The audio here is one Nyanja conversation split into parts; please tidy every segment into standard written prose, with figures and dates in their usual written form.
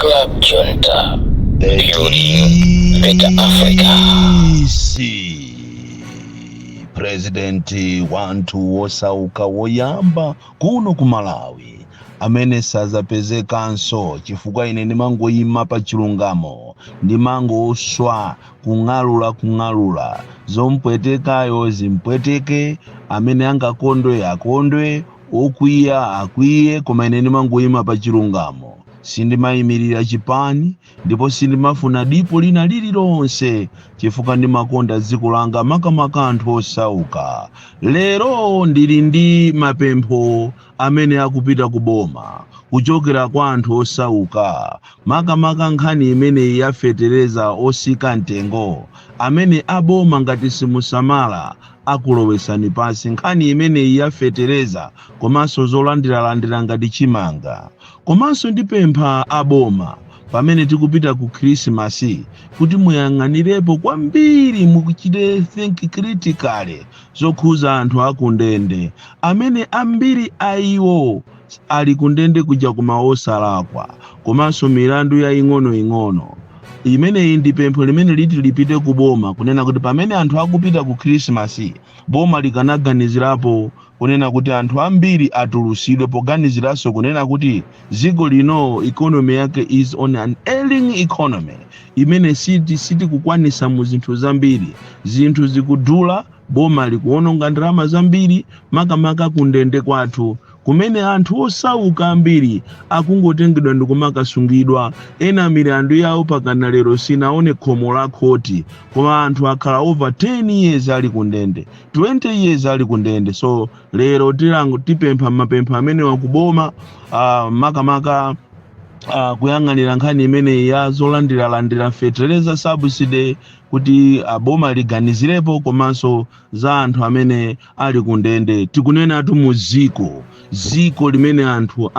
Club Junta, building better Africa. DC President wanthu wosauka woyamba kuno ku Malawi amene sazapezekanso, chifukwa ine ndimangoyima pa chilungamo, ndimangoswa kung'alula, kung'alula zompwetekayo zimpweteke, amene angakondwe akondwe, okwiya akwiye, koma ine ndimangoyima pa chilungamo. Sindimayimirira chipani ndipo sindimafuna dipo lina lililonse, chifukwa ndimakonda dziko langa, makamaka anthu osauka. Lero ndili ndi mapempho amene akupita ku boma kuchokera kwa anthu osauka, makamaka nkhani imeneyi yafetereza osika mtengo, amene aboma ngati simusamala akulowesani pansi. Nkhani imeneyi yafetereza komanso zolandiralandira ngati chimanga. Komanso ndipempha aboma, pamene tikupita ku Khrisimasi, kuti muyang'anirepo kwambiri, mukuchite think critically zokhuza anthu akundende, amene ambiri a iwo ali kundende kuja kuma osalakwa, komanso milandu ya ing'onoing'ono. Imeneyi ndi pempho limene liti lipite ku boma, kunena kuti pamene anthu akupita ku Khrisimasi, boma likanaganizirapo kunena kuti anthu ambiri atulusidwe, poganiziranso kunena kuti dziko lino economy yake is on an ailing economy imene sitikukwanisa mu zinthu zambiri. Zinthu zikudula, boma likuononga ndalama zambiri, makamaka kundende kwathu kumene anthu osauka ambiri akungotengedwa ndikumakasungidwa. Ena milandu yawo pakana lero sinaone khomo la khoti, koma anthu akhala over 10 years ali kundende, 20 years ali kundende. So lero tilango tipempha mapempho amene wakuboma, makamaka kuyang'anira nkhani imeneyi ya zolandiralandira fertilizer subsidy, kuti aboma liganizirepo, komanso za anthu amene ali kundende. Tikunenatu mu ziko limene anthu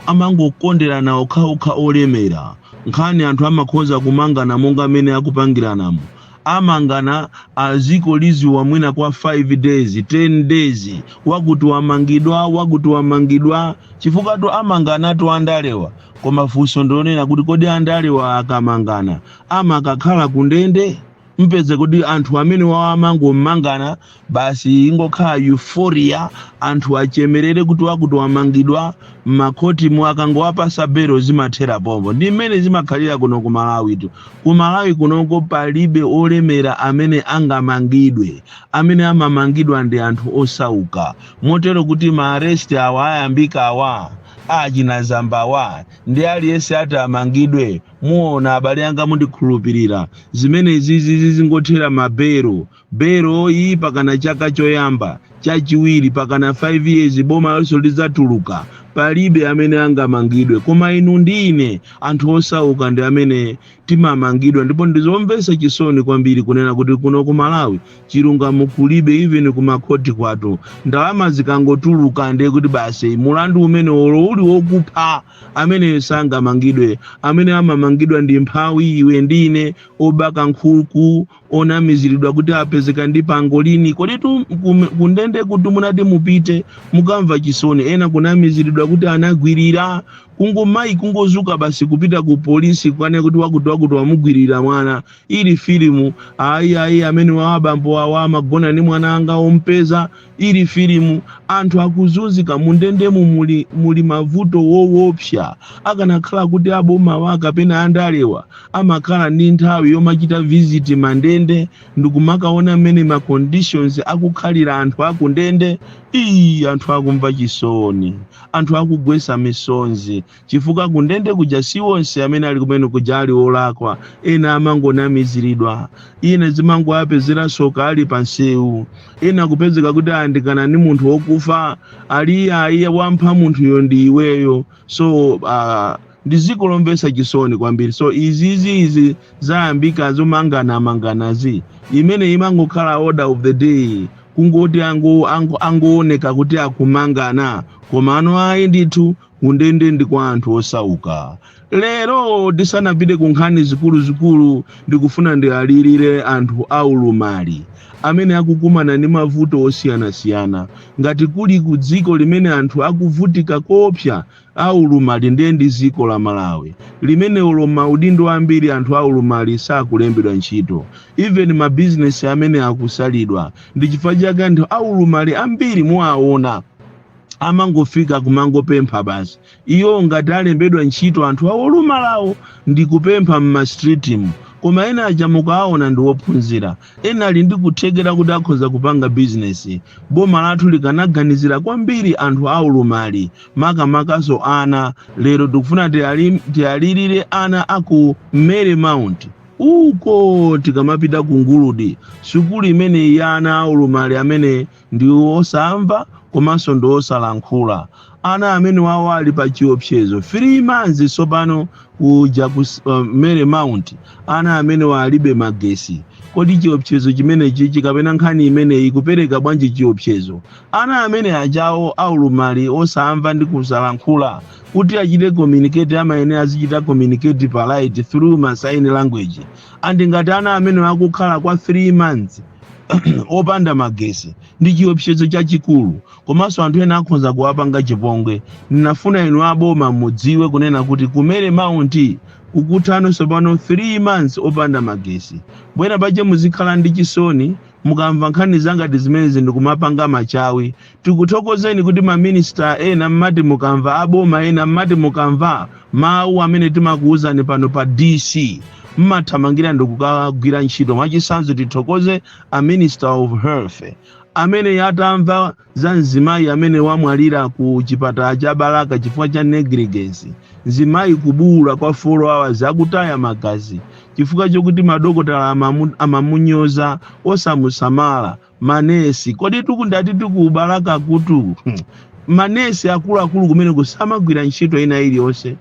amangokonderana okhaokha olemera. Nkhani anthu amakhoza kumangana monga amene akupangiranamo, amangana aziko liziwa mwina kwa 5 days, 10 days, wakuti wamangidwa, wakuti wamangidwa, chifukwa tu amanganatu andalewa. Koma funso ndionena kuti kodi andalewa akamangana amakakhala kundende? Mpeze kuti anthu amene wawo amangomangana basi, ingokhala euphoria, anthu achemerere kuti wakuti wamangidwa. Mmakhoti akangowapasa belo zimathera pompo. Ndi mmene zimakhalira kuno ku Malawi tu. Ku Malawi kunoko palibe olemera amene angamangidwe. Amene amamangidwa ndi anthu osauka, motero kuti ma arrest awa ayambika awa achinazambawa ndi aliyense ati amangidwe, muona abale anga, mundikhulupirira, zimene zizi zingothera mabero bero iyi pakana chaka choyamba, chachiwiri, pakana 5 years, boma lonse lidzatuluka, palibe amene angamangidwe. Koma inu ndi ine, anthu osauka, ndi amene timamangidwa. Ndipo ndizomvetsa chisoni kwambiri kunena kuti kuno ku Malawi chilungamo kulibe, even kumakhoti kwathu. Ndalama zikangotuluka ndiye kuti basi, mulandu umene olo uli wokupha, amene sangamangidwe. Amene amamangidwa ndi mphawi, iwe ndine, obaka nkhuku, onamiziridwa kuti apezeka ndi pangolini. Koditu kundende kuti munati mupite mukamva chisoni, ena kunamiziridwa kuti anagwirira, kungomayi kungozuka basi kupita ku polisi kukane kuti wakuti wakuti wamugwirira mwana. Ili filimu. Ayi ayi, amene wa abambo awa amagona ndi mwana anga ompeza. Ili filimu. Anthu akuzunzika mundendemu, muli mavuto woopsa. Akanakhala kuti abomawa kapena andalewa amakhala ndi nthawi yomachita visit mandende ndikumakaona mmene ma conditions akukhalira anthu akundende, iyi anthu akumva chisoni, anthu akugwesa misonzi, chifukwa kundende kuja si onse amene ali kumene kuja ali olakwa. Ena amangonamiziridwa, ina zimangoapezera soka ali pa nsewu, ena kupezeka kuti ayandikana ndi munthu wokufa, ali ayi, wampha munthuyo ndi iweyo. So ndi dziko lomvetsa chisoni kwambiri. So izizi izi zayambika zomanganamanganazi, imene imangokhala order of the day, kungoti angooneka kuti akumangana, koma ano ayi ndithu, kundende ndi kwa anthu osauka. Lero tisanapite ku nkhani zikuluzikulu, ndikufuna ndialirire anthu aulumali. Amene akukumana ndi mavuto osiyanasiyana. Ngati kuli ku dziko limene anthu akuvutika koopsa aulumali, ndiye ndi dziko la Malawi, limene ulo maudindo ambiri anthu aulumali sakulembedwa ntchito, even mabizinesi amene akusalidwa. Ndi chifukwa chake anthu aulumali ambiri muwaona amangofika kumangopempha basi. Iyo ngati alembedwa ntchito anthu aolumalawo ndi kupempha m'ma streetimu, koma ena aja mukawaona ndi ophunzira, ena ali ndi kuthekera kuti akhoza kupanga bizinesi. Boma lathu likanaganizira kwambiri anthu aulumali, makamakaso ana. Lero tikufuna tiyalirire ana aku Mary Mount uko, tikamapita ku Nguludi, sukulu imene ya ana aulumali amene ndi osamva komanso ndi osalankhula. Ana amene wawo ali pa chiopsezo 3 months tsopano kuja ku Mary Mount, ana amene walibe magesi. Kodi chiopsezo chimenechi chikapena nkhani imeneyi ikupereka bwanji chiopsezo? Ana amene ajawo aulumali osamva ndi kusalankhula, kuti achite communicate amayenera azichita communicate pa light through ma sign language, and ngati ana amene akukhala kwa 3 months opanda magesi, ndi chiopsezo chachikulu, komanso anthu ena akhoza kuwapanga chipongwe. Ndinafuna inu aboma mudziwe kunena kuti ku Mary Mount kukuthano tsopano 3 months opanda magesi. Bwera pache muzikhala ndi chisoni mukamva nkhani zangati zimenezi ndikumapanga machawi. Tikuthokozeni kuti maminista ena mmati mukamva, aboma ena mmati mukamva mawu amene timakuwuzani pano pa DC, mmathamangira ndikukagwira ntchito. Mwachitsanzo, tithokoze a Minister of Health amene atamva za mzimayi amene wamwalira ku chipatala cha Balaka chifukwa cha negligence, mzimayi kubuwula kwa 4 hours akutaya magazi chifukwa chokuti madokotala amamunyoza, osamusamala, manesi. Kodi tikundati tikubalaka kutu manesi akuluakulu kumene kusamagwira ntchito ina iliyonse?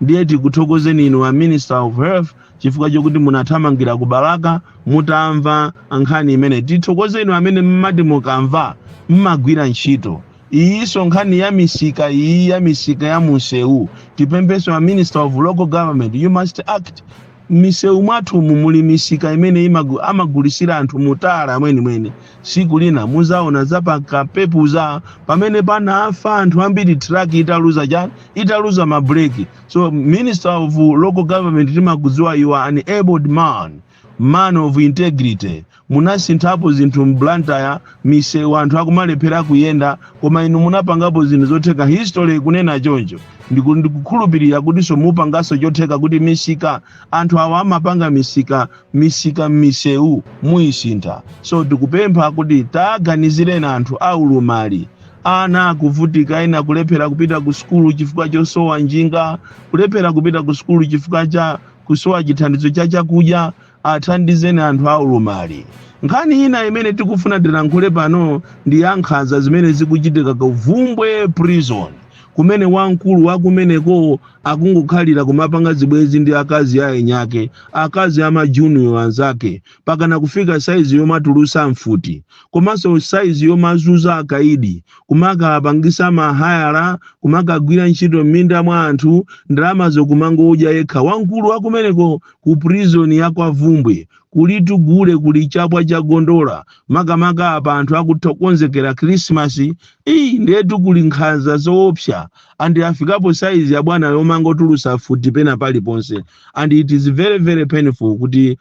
Ndiye tikuthokozeni inu a Minister of Health chifukwa chokuti munathamangira ku Balaka mutamva nkhani imene. Tithokoze inu amene mmati mukamva mmagwira ntchito. Iyinso nkhani ya misika iyi, ya misika ya munsewu, tipempheso a Minister of Local Government, you must act. Misewu mwathumu muli misika imene amagulisira anthu mutala mwenimweni. Siku lina muzaona zapakapepuza pamene panafa anthu ambiri, truck italuza chani, italuza mabreki. So Minister of Local Government, timakudziwa, you are an abled man, man of integrity. Munasinthapo zinthu m'Blantyre, misewu anthu akumalephera kuyenda, koma inu munapangapo zinthu zotheka, history kunena choncho. Ndikukhulupirira kutinso mupanganso chotheka kuti misika, anthu awa amapanga misika, misika m'misewu muyisintha. So tikupempha kuti taganizireni anthu aulumali. Ana akuvutika, ena kulephera kupita ku sukulu chifukwa chosowa njinga, kulephera kupita ku sukulu chifukwa cha kusowa chithandizo cha chakudya. Athandizeni anthu aulumali. Nkhani ina imene tikufuna tilankhule pano ndi ya nkhanza zimene zikuchitika ku Vumbwe Prison, kumene wamkulu wakumeneko akungokhalira kumapanga zibwenzi ndi akazi a enyake, akazi ama junior anzake, pakana kufika saizi yomatulusa mfuti, komanso saizi yomazuza akaidi, kumakapangisa mahayala, kumakagwira ntchito m'minda mwa anthu, ndalamazo kumangodya yekha. Wamkulu wakumeneko ku prison ya kwa Vumbwe kulitu gule, kuli chapwa cha gondola, makamaka apa anthu akukonzekera Krismasi iyi. Ndetu kuli nkhanza zoopsa, and afikapo saizi ya bwana yomangotulusa futi pena paliponse, and it is very very painful kuti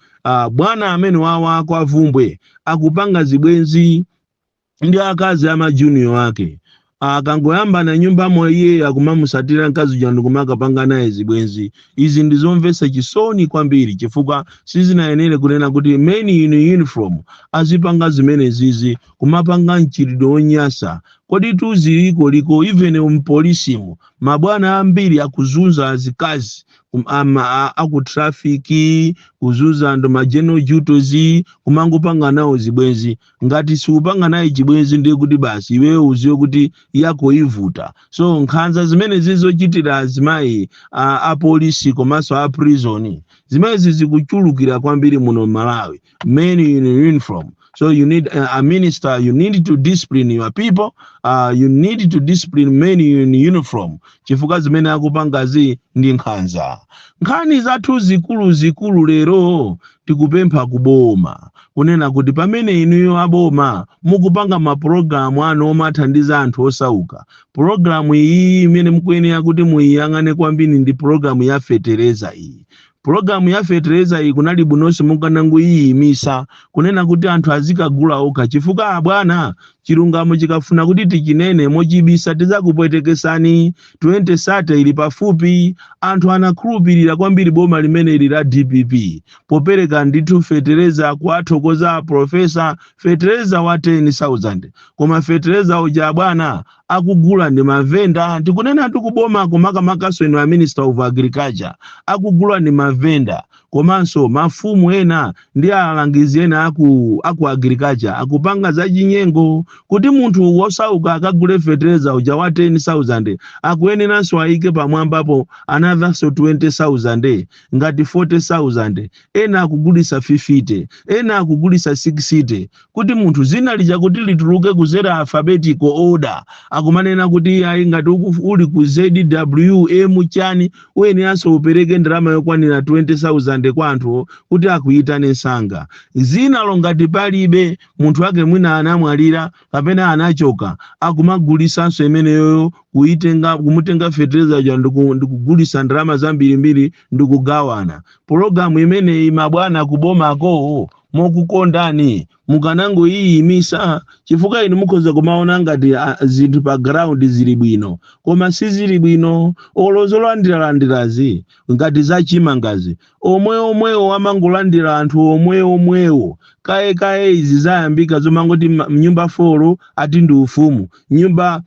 bwana amene wawa kwa Vumbwe akupanga zibwenzi ndi akazi ama junior ake. Akangoyamba na nyumbamo, iye akumamusatira mkazi uja ndikumakapanga naye zibwenzi. Izi ndizomvetsa chisoni kwambiri, chifukwa sizinayenere kunena kuti men in uniform azipanga zimene zizi, kumapanga mchitidwe wonyasa. Kodi tuziliko liko even mpolisimu mabwana ambiri akuzunza azikazi aku traffic, kuzunza anthu ma general duties, kumangopanga nawo zibwenzi. Ngati siupanga naye chibwenzi, ndiye kuti basi iweyo uziwe kuti yako ivuta. So nkhanza zimene zizochitira azimayi apolisi komanso a prison, zimenezi zikuchulukira kwambiri muno Malawi, men in uniform. So you need a minister, you need to discipline your people, you need to discipline men in uniform, chifukwa zimene akupangazi ndi nkhanza. Nkhani zathu zikulu zikulu lero, tikupempha kuboma kunena kuti pamene inuyo aboma mukupanga mapulogalamu anu omathandiza anthu osauka, pulogalamu iyi imene mukuyenera kuti muyiyang'ane kwambiri ndi pulogalamu ya fetereza iyi. Pulogalamu ya fetereza iyi kunali bwinonso mukanangoyiyimisa, kunena kuti anthu azikagula okha, chifukwa abwana, chilungamo chikafuna kuti tichinene mochibisa, tidzakupwetekesani. 2030 ili pafupi. Anthu anakhulupirira kwambiri boma limeneli la DPP popereka ndithu fetereza, kuwathokoza profesa, fetereza wa 10,000. Koma fetereza uja, bwana, akugula ndi mavenda. Tikunena tikuboma, kumakamakaso inu a Minister of Agriculture, akugula ndi mavenda, komanso mafumu ena ndi alangizi ena aku agriculture akupanga zachinyengo. Kuti munthu wosauka akagule fetereza uja wa 10,000, akuyeneranso ayike pamwambapo anotherso 20,000, ngati 40,000. Ena akugulisa 50, ena akugulisa 60. Kuti munthu zina lija kuti lituluke kuzera alphabetical order, akumanena kuti ayi, ngati uli ku ZWM chani, uyeneranso upereke ndalama yokwanira 20,000 kwa anthu kuti akuyitane msanga. Zinalo ngati palibe, munthu wake mwina anamwalira kapena anachoka, akumagulisanso imeneyoyo, kuitenga, kumutenga fetereza uja ndikugulisa ndalama zambirimbiri ndikugawana. Pologalamu imeneyi, mabwana kubomako, mokukondani mukanangoyiyimisa, chifukwa inu mukhoza kumaona ngati zinthu pa ground zili bwino, koma sizili bwino. Olo zolandiralandirazi, ngati zachimangazi, omwe omwewo amangolandira anthu omwe omwewo. Kaye kaye izi zayambika zomangoti nyumba 4 ati ndi ufumu, nyumba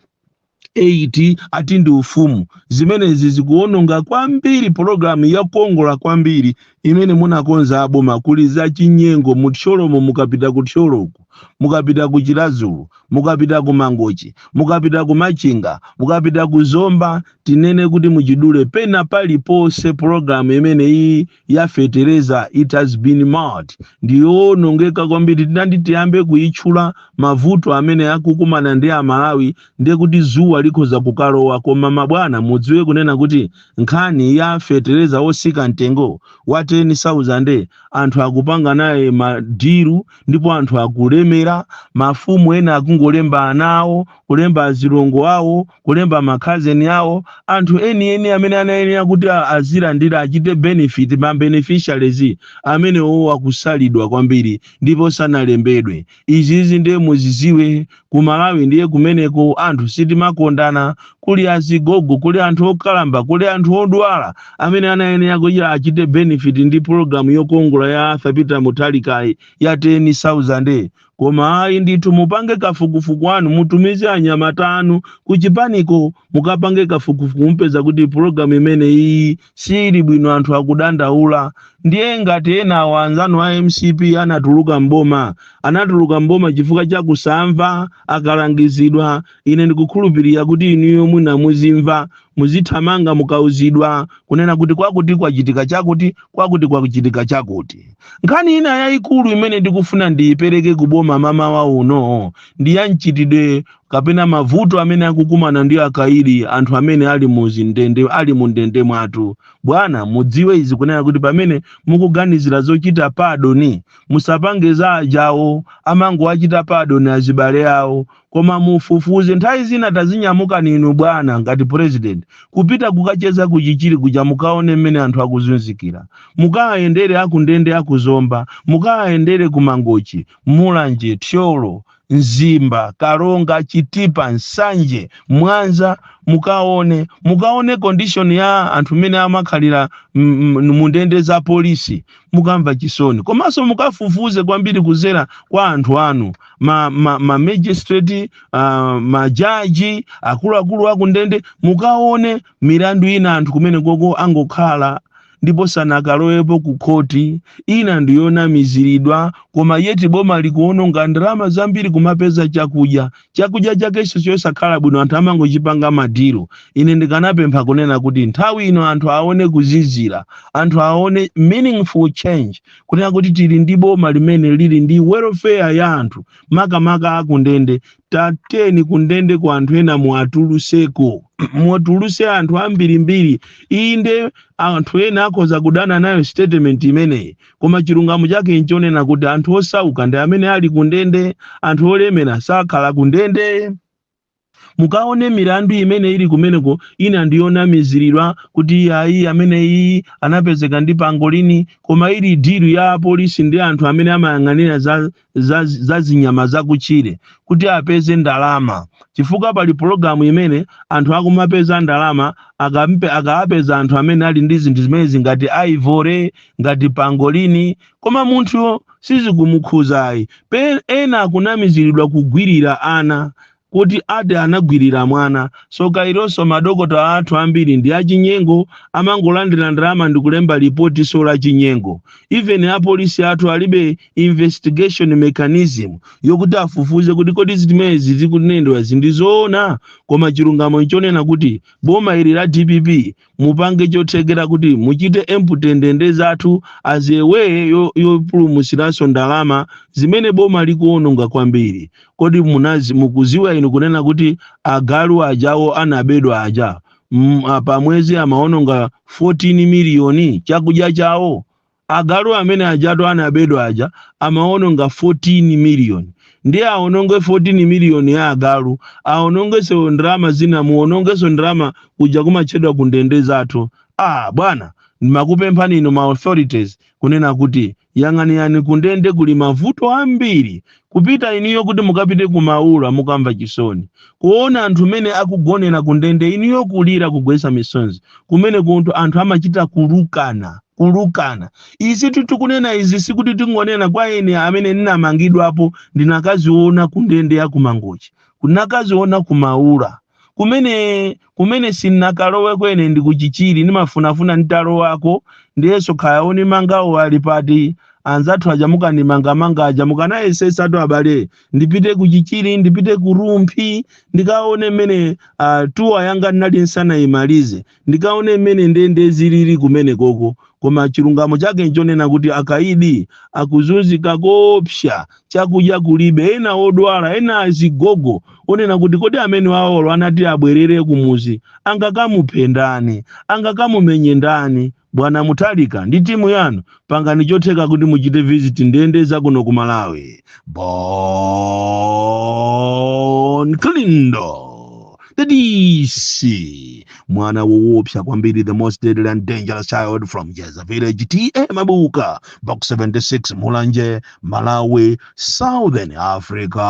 8 ati ndi ufumu. Zimenezi zikuononga kwambiri pologalamu yakongola kwambiri imene munakonza aboma. Kuli za chinyengo muthyolomo. Mukapita kuthyoloku, mukapita ku Chiradzulu, mukapita ku Mangochi, mukapita ku Machinga, mukapita ku Zomba, tinene kuti muchidule, pena paliponse pologalamu imene iyi ya fetereza, it has been marred, ndiyonongeka kwambiri. Tinati tiyambe kuyitchula mavuto amene akukumana ndi Amalawi, ndiye kuti zuwa likhoza kukalowa. Koma mabwana, mudziwe kunena kuti nkhani ya fetereza wosika mtengo wa 10,000, anthu akupanga naye ma deal ndipo anthu akulemera. Mafumu ena akungolemba ana awo, kulemba azilongo awo, kulemba makhazeni awo. Anthu enieni amene anayenera kuti azilandira, achite benefit, ma beneficiaries amenewo akusalidwa kwambiri ndipo sanalembedwe. Izizi ndiye muziziwe, ku Malawi ndiye kumeneko anthu sitimakondana. Kuli azigogo, kuli anthu okalamba, kuli anthu odwala amene anayenera kuti achite benefit ndi pologalamu yokongola ya Arthur Peter Mutharika ya 10,000. Koma ayi ndithu, mupange kafukufuku anu, mutumize anyamata anu kuchipaniko, mukapange kafukufuku, mupeza kuti pologalamu imene iyi sili bwino, anthu akudandaula. Ndiye ngati enawo anzanu a MCP anatuluka mboma, anatuluka mboma chifukwa cha kusamva akalangizidwa. Ine ndikukhulupirira kuti inuyo mwina muzimva, muzithamanga mukauzidwa kunena kuti kwakuti kwachitika chakuti, kwakuti kwachitika chakuti. Nkhani ina yayikulu imene ndikufuna ndiyipereke kuboma mamawa uno ndi ya mchitidwe kapena mavuto amene akukumana ndi akaidi, anthu amene ali muzindende, ali mu ndende mwathu. Bwana, mudziwe izi kunena kuti pamene mukuganizira zochita pardon, musapange za ajawo amangoachita pardon azibale awo, koma mufufuze. Nthawi zina tazinyamuka inu bwana ngati president kupita kukacheza kuchichiri kuja, mukaone mmene anthu akuzunzikira. Mukayendere akundende akuzomba, mukayendere kumangochi, Mulanje, Thyolo, Mzimba, Karonga, Chitipa, Nsanje, Mwanza, mukaone condition ya anthu mmene amakhalira mundende za polisi, mukamva chisoni. Komanso mukafufuze kwambiri kuzera kwa anthu anu, ma magistrate, majaji, akuluakulu akundende, mukaone milandu ina anthu kumene koko angokhala. Ndipo sanakalowepo ku khoti. Ina ndiyonamiziridwa, koma yet boma likuononga ndalama zambiri kumapeza chakudya, chakudya chakenso chosakhala bwino, anthu amangochipanga ma deal. Ine ndikanapempha kunena kuti nthawi ino anthu aone kuzizira, anthu aone meaningful change, kunena kuti tili ndi boma limene lili ndi welfare ya anthu, makamaka akundende. Tateni kundende ku anthu ena muwatuluseko, muwatuluse anthu ambirimbiri. Inde, anthu ena akhoza kudana nayo statement imeneyi, koma chilungamo chake nchonena kuti anthu osauka ndi amene ali kundende, anthu olemera sakhala kundende. Mukaone milandu imene ili kumeneko, ina ndiyonamiziridwa kuti ayi, amene iyi anapezeka ndi pangolini, koma ili deal ya apolisi ndi anthu amene amayang'anira za zinyama zakutchire kuti apeze ndalama, chifukwa pali pologalamu imene anthu akumapeza ndalama akaapeza anthu amene ali ndi zinthu zimene zingati ivory, ngati pangolini, koma munthu sizikumukhuzayi. Ena akunamiziridwa kugwirira ana, kuti ati anagwirira mwana. So kailonso madokota athu ambiri ndi achinyengo, amangolandira ndalama ndi kulemba ripoti so la chinyengo. Even apolisi athu alibe investigation mechanism yokuti afufuze kuti kodi zimenezi zikunenedwa zindizoona. Koma chilungamo nchonena kuti boma ili la DPP, mupange chothekera kuti muchite empty ndende zathu as a way yopulumusiranso ndalama zimene boma likuononga kwambiri. Kodi munazi mukuziwa inu kunena kuti agalu ajawo anabedwa aja pamwezi amaononga 14 miliyoni chakudya chawo? Agalu amene ajatu anabedwa aja amaononga 14 miliyoni. Ndiye aononge 14 miliyoni ya agalu, aonongeso ndalama zina, muonongeso ndalama kuja kumatchedwa ku ndende zathu. Ah bwana, ndimakupemphani inu ma authorities kunena kuti yang'anirani kundende, kuli mavuto ambiri. Kupita iniyo kuti mukapite kumaula, mukamva chisoni kuona anthu mene akugonera kundende, iniyo kulira, kugwesa misonzi kumene kunthu anthu amachita kulukana, kulukana. Izi titikunena izi sikuti tingonena kwa ine amene ndinamangidwapo, ndinakaziona kundende ya kumangochi, kunakaziona kumaula kumene sinnakalowe kwene ndi kuchichiri. Ndimafunafuna nditalowako. Ndiyenso khaya onimangawo ali pati? Anzathu aja mukandimangamanga aja, mukanayesesatu abale, ndipite kuchichiri, ndipite ku Rumphi, ndikaone mmene tour yanga ndinali nsanayimalize, ndikaone mmene ndende zilili kumene koko. Koma chilungamo chake nchonena kuti akaidi akuzunzika kopsa, chakudya kulibe, ena odwala, ena azigogo, onena kuti kodi amene waolo anati abwerere kumuzi angakamuphe ndani? Angakamumenye ndani? Bwana Mutharika ndi timu yanu, pangani chotheka kuti muchite visit ndende zakuno ku Malawi. Bon Kalindo, the DC, mwana woopsa kwambiri, the most deadly and dangerous child from Jeza Village, TA Mabuka, Box 76, Mulanje, Malawi, Southern Africa.